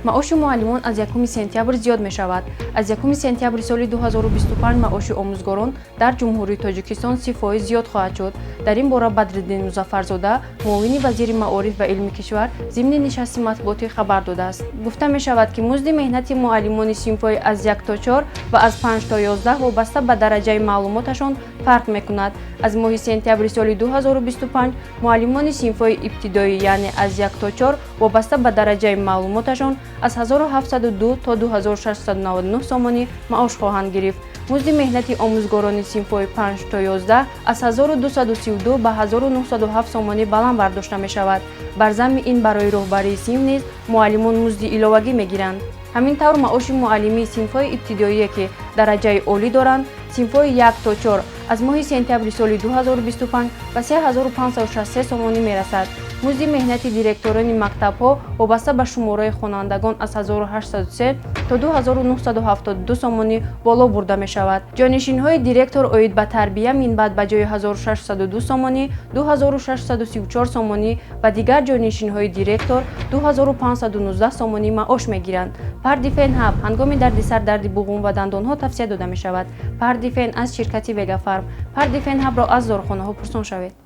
Маоши муаллимон аз 1 сентябр зиёд мешавад. Аз 1 сентябри соли 2025 маоши омӯзгорон дар Ҷумҳурии Тоҷикистон 30% зиёд хоҳад шуд. Дар ин бора Бадриддин Музаффарзода, муовини вазири маориф ва илми кишвар, зимни нишасти матбуотӣ хабар додааст. Гуфта мешавад, ки музди меҳнати муаллимони синфҳои аз 1 то 4 ва аз 5 то 11 вобаста ба дараҷаи маълумоташон фарқ мекунад. Аз моҳи сентябри соли 2025 муаллимони синфҳои ибтидоӣ, яъне аз 1 то 4, вобаста ба дараҷаи маълумоташон аз 1702 то 2699 сомонӣ маош хоҳанд гирифт. Музди меҳнати омӯзгорони синфҳои 5 то 11 аз 1232 ба 1907 сомонӣ баланд бардошта мешавад. Бар замми ин, барои роҳбарии синф низ муаллимон музди иловагӣ мегиранд. Ҳамин тавр, маоши муаллимии синфҳои ибтидоие, ки дараҷаи олӣ доранд, синфҳои 1 то 4, аз моҳи сентябри соли 2025 ба 3563 сомонӣ мерасад. Музди меҳнати директорони мактабҳо вобаста ба шумораи хонандагон аз 1803 то 2972 сомонӣ боло бурда мешавад. Ҷонишинҳои директор оид ба тарбия минбаъд ба ҷои 1602 сомонӣ 2634 сомонӣ ва дигар ҷонишинҳои директор 2519 сомонӣ маош мегиранд. Пардифен Ҳаб ҳангоми дарди сар, дарди буғум ва дандонҳо тавсия дода мешавад. Пардифен аз ширкати Вегафарм. Пардифен Ҳабро аз дорухонаҳо пурсон шавед.